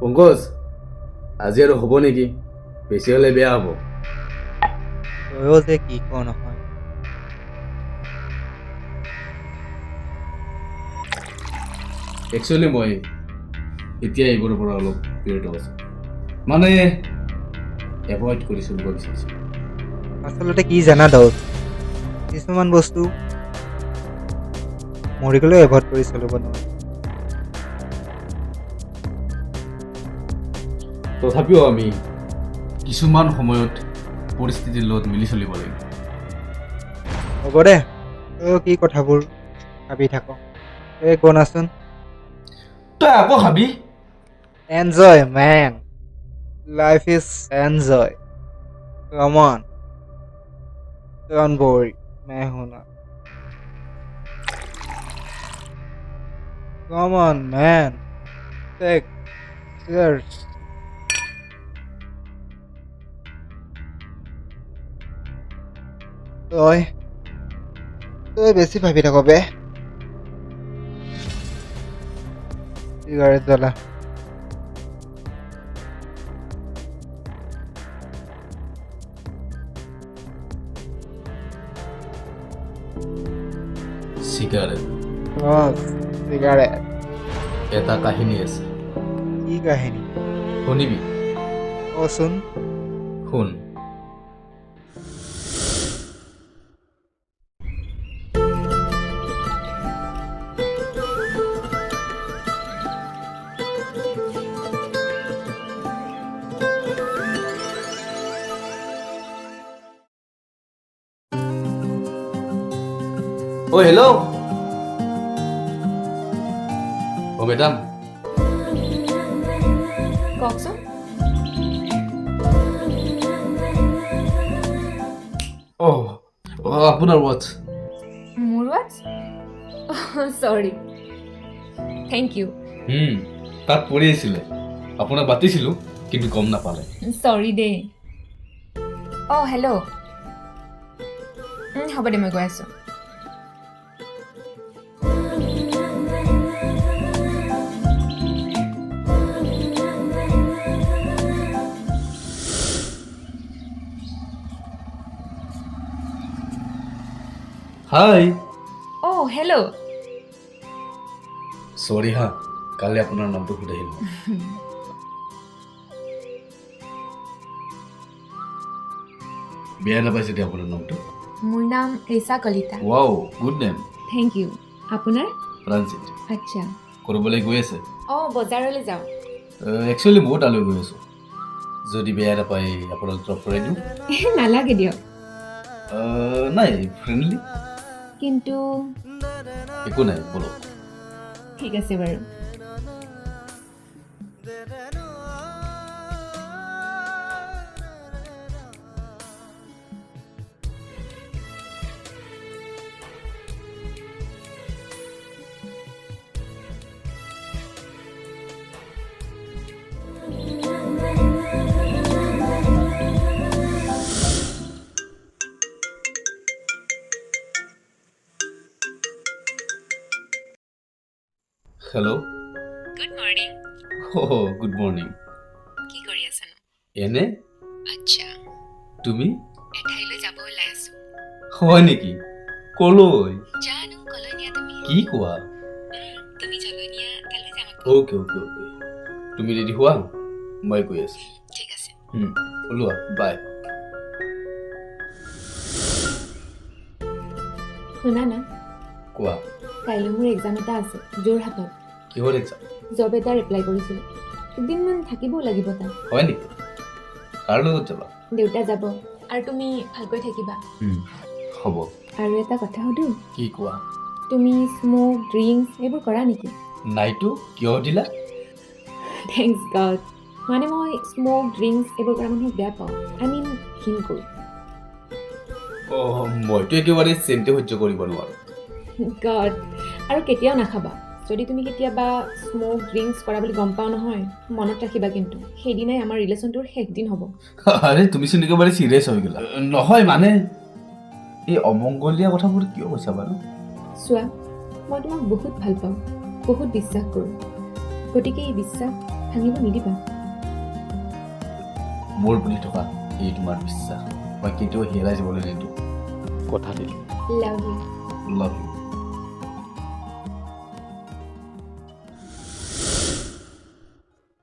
পংকজ, আজি আৰু হ'ব নেকি? বেছি হ'লে বেয়া হ'ব। তয়ো যে কি ক নহয়। একচুৱেলি মই এতিয়া এইবোৰৰ পৰা অলপ বিৰত আছোঁ, মানে এভইড কৰি চলিব বিচাৰিছোঁ। আচলতে কি জানা দৌল, কিছুমান বস্তু মৰি গ'লেও এভইড কৰি চলিব নোৱাৰে। তথাপিও আমি কিছুমান সময়ত পৰিস্থিতিৰ লগত মিলি চলিব লাগিব। হ'ব দে, তয়ো কি কথাবোৰ ভাবি থাক। এই গ'নাচোন। তই আকৌ ভাবি। Enjoy man, life is enjoy. Come on, don't worry, मैं हूं ना। Come on man, take cheers. তই তই বেছি ভাবি থাক বে। চিগাৰেট জ্বলা। চিগাৰেট। চিগাৰেট। এটা কাহিনী আছে। কি কাহিনী? শুনিবি? কচোন। শুন। অ' হেল্ল', অ' মেডাম। কওকচোন। অ' আপোনাৰ ৱাটচ। মোৰ ৱাটচ? চৰি, thank U. তাত পৰি আছিলে, আপোনাক মাতিছিলোঁ কিন্তু গম নাপালে। চৰি দেই। অঁ হেল্ল', হ'ব দে, মই গৈ আছোঁ। হাই। অঁ হেল্ল'। চৰি হা, কালি আপোনাৰ নামটো সোধাই নহ'ল। বেয়া নাপাইছে দে আপোনাৰ নামটো? মোৰ নাম Richa Kalita. Wow, good name. Thank you. আপোনাৰ? প্ৰাণজিত। আচ্ছা। ক'ৰবালৈ গৈ আছে? অঁ, বজাৰলৈ যাওঁ। একচুৱেলি ময়ো তালৈ গৈ আছোঁ। যদি বেয়া নাপায় আপোনাক ড্ৰপ কৰাই দিওঁ। নালাগে দিয়ক। নাই, ফ্ৰেণ্ডলি। কিন্তু একো নাই, ব'লক। ঠিক আছে বাৰু। হেল্ল'। Good morning. অ' গুড মৰ্ণিং। কি কৰি আছানো? এনে। আচ্ছা। তুমি? এঠাইলৈ যাব ওলাই আছোঁ। হয় নেকি? ক'লৈ? জানো ক'লৈ নিয়া তুমি। কি কোৱা? তুমি য'লৈ নিয়া তালৈ যাম আকৌ। অ'কে অ'কে অ'কে, তুমি ৰেডি হোৱা, মই গৈ আছোঁ। ঠিক আছে। ওলোৱা, বাই। শুনা না। কোৱা। কাইলৈ মোৰ এক্সাম এটা আছে যোৰহাটত। কিহৰ এক্সাম? জব এটাৰ এপ্লাই কৰিছিলোঁ, দুদিনমান থাকিবও লাগিব তাত। হয় নেকি? কাৰ লগত যাবা? দেউতা যাব। আৰু তুমি ভালকৈ থাকিবা। হ'ব। আৰু এটা কথা সুধোঁ? কি কোৱা? তুমি স্মোক, ড্ৰিংকছ এইবোৰ কৰা নেকি? নাইতো, কিয় সুধিলা? Thanks god. মানে মই স্মোক, ড্ৰিংকছ এইবোৰ কৰা মানুহক বেয়া পাওঁ। I mean ঘিণ কৰোঁ। অ' মইতো একেবাৰে চেণ্টে সহ্য কৰিব নোৱাৰোঁ। গড, আৰু কেতিয়াও নাখাবা। যদি তুমি কেতিয়াবা স্মোক, ড্ৰিংকছ কৰা বুলি গম পাওঁ নহয়, মনত ৰাখিবা কিন্তু সেইদিনাই আমাৰ ৰিলেশ্যনটোৰ শেষ দিন হ'ব। আৰে তুমিচোন একেবাৰে চিৰিয়াছ হৈ গ'লা। নহয় মানে এই অমংগলীয়া কথাবোৰ কিয় কৈছা বাৰু? চোৱা, মই তোমাক বহুত ভাল পাওঁ, বহুত বিশ্বাস কৰোঁ, গতিকে এই বিশ্বাস ভাঙিব নিদিবা। মোৰ প্ৰতি থকা এই তোমাৰ বিশ্বাস মই কেতিয়াও হেৰাই যাবলৈ নিদিওঁ, কথা দিলোঁ। Love you. Love you.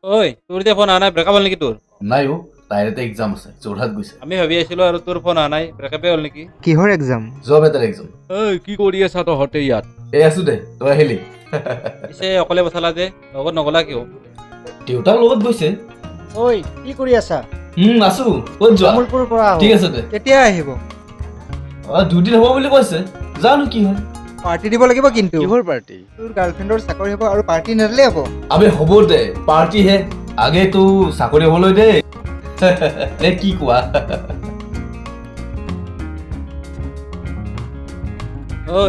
ঐ, তোৰ যে ফোন অহা নাই, ব্ৰেকআপ হ'ল নেকি তোৰ? নাই অ', তাইৰ এটা এক্সাম আছে, যোৰহাট গৈছে। আমি ভাবি আছিলো আৰু তোৰ ফোন অহা নাই, ব্ৰেকআপে হ'ল নেকি? কিহৰ এক্সাম? জব এটাৰ এক্সাম। ঐ, কি কৰি আছা তহঁতে ইয়াত? এই আছো দে, তই আহিলি? পিছে অকলে পঠালা যে, লগত নগলা কিয়? দেউতাৰ লগত গৈছে। ঐ, কি কৰি আছা? আছো। ক'ত যোৱা? তামোলপুৰৰ পৰা আহো। ঠিক আছে দে। কেতিয়া আহিব? দুদিন হ'ব বুলি কৈছে, জানো কি হয়। পাৰ্টি দিব লাগিব কিন্তু। কিহৰ পাৰ্টি? তোৰ গাৰ্লফ্ৰেণ্ডৰ চাকৰি হ'ব আৰু পাৰ্টি নিদিলে হ'ব? আবে হ'ব দে, পাৰ্টিহে, আগে তো চাকৰি হ'বলৈ দে। নে কি কোৱা? ঐ,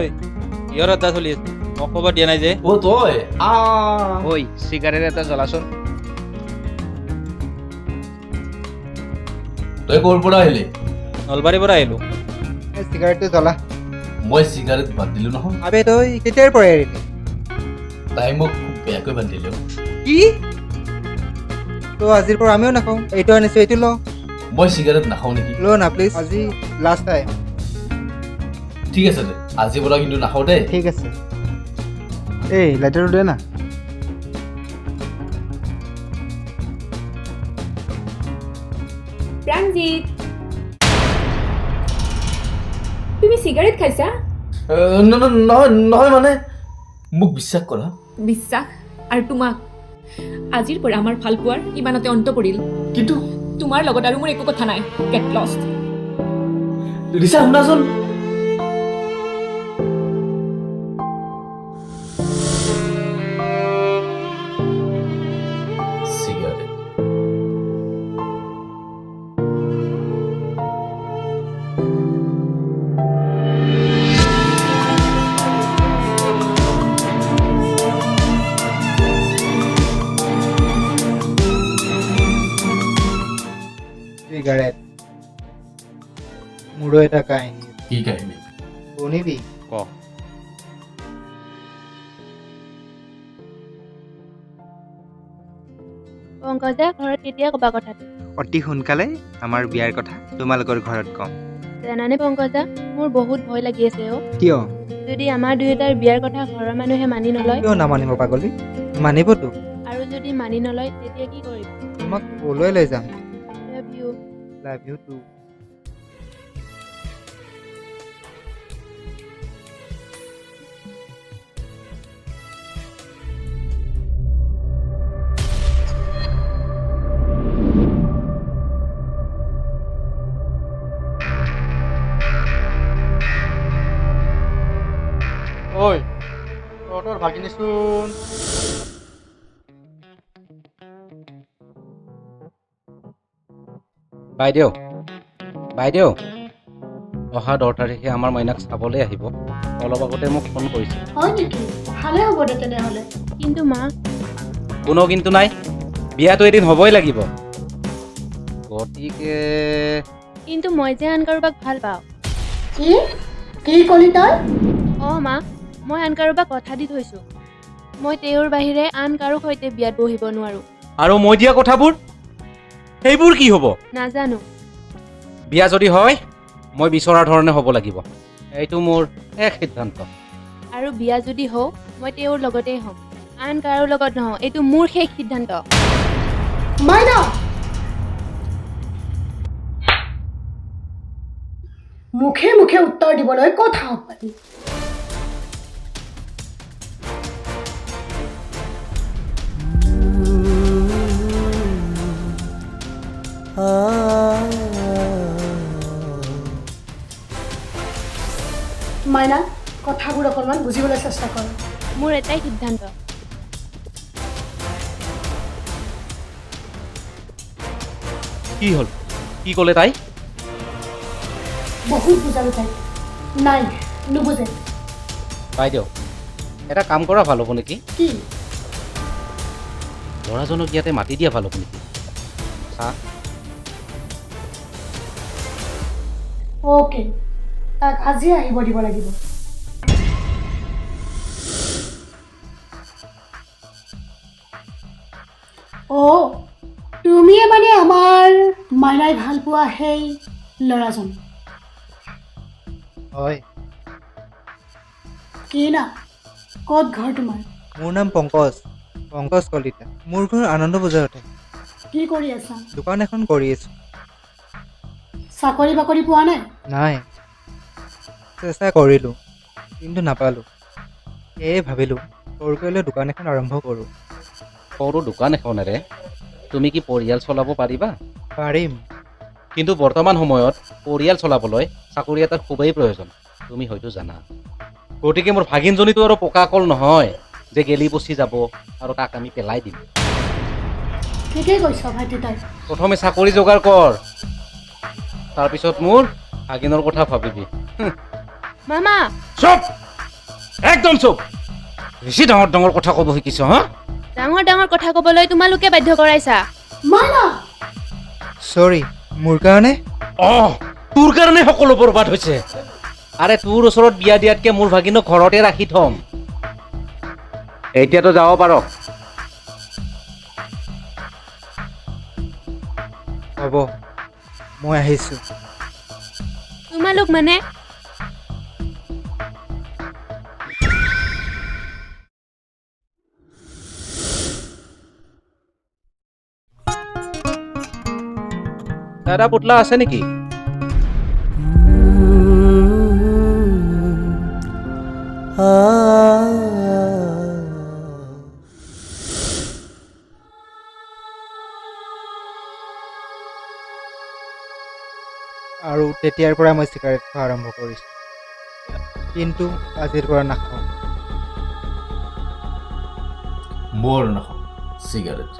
কিহৰ আড্ডা চলি আছে? মোক খবৰ দিয়া নাই যে। অ' তই আ ঐ, চিগাৰেট এটা জ্বলাচোন। তই ক'ৰ পৰা আহিলি? নলবাৰীৰ পৰা আহিলো। এই চিগাৰেটটো জ্বলা। মই চিগাৰেট বাদ দিলো নহয়। আবে তই কেতিয়াৰ পৰা এৰিলি? তাই মোক খুব বেয়াকৈ বাদ দিলে অ'। কি? তো আজিৰ পৰা আমিও নাখাওঁ। এইটো আনিছো, এইটো ল। মই চিগাৰেট নাখাওঁ নেকি? ল না প্লিজ, আজি লাষ্ট টাইম। ঠিক আছে দে, আজিৰ পৰা কিন্তু নাখাওঁ দেই। ঠিক আছে। এই লাইটাৰটো দে না। প্ৰাণজিত, তুমি চিগাৰেট খাইছা? নহয় নহয়, মানে মোক বিশ্বাস কৰা। বিশ্বাস আৰু তোমাক আজিৰ পৰা আমাৰ ভালপোৱাৰ ইমানতে অন্ত পৰিল। কিন্তু তোমাৰ লগত আৰু মোৰ একো কথা নাই। Get lost. Richa, শুনাচোন। চিগাৰেট। চিগাৰেট। মোৰো এটা কাহিনী। কি কাহিনী? শুনিবি? ক। পংকজা, ঘৰত কেতিয়া ক'বা কথাটো? অতি সোনকালে আমাৰ বিয়াৰ কথা তোমালোকৰ ঘৰত ক'ম। জানানে পংকজা, মোৰ বহুত ভয় লাগি আছে অ'। কিয়? যদি আমাৰ দুয়োটাৰ বিয়াৰ কথা ঘৰৰ মানুহে মানি নলয়? কিয় নামানিব পাগলী, মানিবতো। আৰু যদি মানি নলয় তেতিয়া কি কৰিবা? তোমাক ওলাই লৈ যাম। Love you. Love you too. ঐ, তহঁতৰ ভাগিনীচোন। বাইদেউ, বাইদেউ, অহা 10 তাৰিখে আমাৰ মাইনাক চাবলৈ আহিব। অলপ আগতে মোক ফোন কৰিছে। হয় নেকি? ভালে হ'ব দে তেনেহ'লে। কিন্তু মা, কোনো কিন্তু নাই, বিয়াটো এদিন হ'বই লাগিব। গতিকে কিন্তু মই যে আন কাৰোবাক ভাল পাওঁ। কি কি কলি তই? অঁ মা, মই আন কাৰোবাক কথা দি থৈছোঁ। মই তেওঁৰ বাহিৰে আন কাৰো সৈতে বিয়াত বহিব নোৱাৰোঁ। আৰু মই দিয়া কথাবোৰ, সেইবোৰ কি হ'ব? নাজানো। বিয়া যদি হয় মই বিচৰা ধৰণে হ'ব লাগিব, এইটো মোৰ শেষ সিদ্ধান্ত। আৰু বিয়া যদি হওঁ মই তেওঁৰ লগতেই হ'ম, আন কাৰো লগত নহওঁ। এইটো মোৰ শেষ সিদ্ধান্ত। মাইনা, মুখে মুখে উত্তৰ দিবলৈ ক'ত সাহস পালি? মাইনা, কথাবোৰ অকণমান বুজিবলৈ চেষ্টা কৰ। মোৰ এটাই সিদ্ধান্ত। কি হ'ল? কি ক'লে তাই? বহুত বুজালো তাইক, নাই নুবুজে। বাইদেউ, এটা কাম কৰা ভাল হ'ব নেকি? কি? ল'ৰাজনক ইয়াতে মাতি দিয়া ভাল হ'ব নেকি? চা। অ'কে, তাক আজিয়ে আহিব দিব লাগিব। তুমিয়ে মানে আমাৰ মাইনাই ভাল পোৱা সেই ল'ৰাজন? হয়। কি না, ক'ত ঘৰ তোমাৰ? মোৰ নাম পংকজ, পংকজ কলিতা। মোৰ ঘৰ আনন্দ বজাৰতে। কি কৰি আছা? দোকান এখন কৰি আছোঁ। চাকৰি বাকৰি পোৱা নাই? নাই, চেষ্টা কৰিলোঁ কিন্তু নাপালোঁ। সেয়ে ভাবিলোঁ সৰুকৈ হ'লেও দোকান এখন আৰম্ভ কৰোঁ। সৰু দোকান এখনেৰে তুমি কি পৰিয়াল চলাব পাৰিবা? পাৰিম। কিন্তু বৰ্তমান সময়ত পৰিয়াল চলাবলৈ চাকৰি এটাৰ খুবেই প্ৰয়োজন, তুমি হয়তো জানা। গতিকে মোৰ ভাগিনজনীতো আৰু পকা কল নহয় যে গেলি পচি যাব আৰু তাক আমি পেলাই দিম। ঠিকেই কৈছ ভাইটি। তাই প্ৰথমে চাকৰি যোগাৰ কৰ, তাৰপিছত মোৰ ভাগিনৰ কথা ভাবিবি। মামা! চুপ, একদম চুপ। বেছি ডাঙৰ ডাঙৰ কথা ক'ব শিকিছ হা? ডাঙৰ ডাঙৰ কথা ক'বলৈ তোমালোকে বাধ্য কৰাইছা। মাইনা! চৰি, মোৰ কাৰণে? অঁ, তোৰ কাৰণে সকলো বৰবাদ হৈছে। আৰে তোৰ ওচৰত বিয়া দিয়াতকৈ মোৰ ভাগিনক ঘৰতে ৰাখি থ'ম। এতিয়াতো যাব পাৰ। হ'ব, মই আহিছোঁ। তোমালোক মানে? দাদা, পুতলা আছে নেকি? আৰু তেতিয়াৰ পৰা মই চিগাৰেট খোৱা আৰম্ভ কৰিছোঁ, কিন্তু আজিৰ পৰা নাখাওঁ। মোৰ নাখাওঁ চিগাৰেট।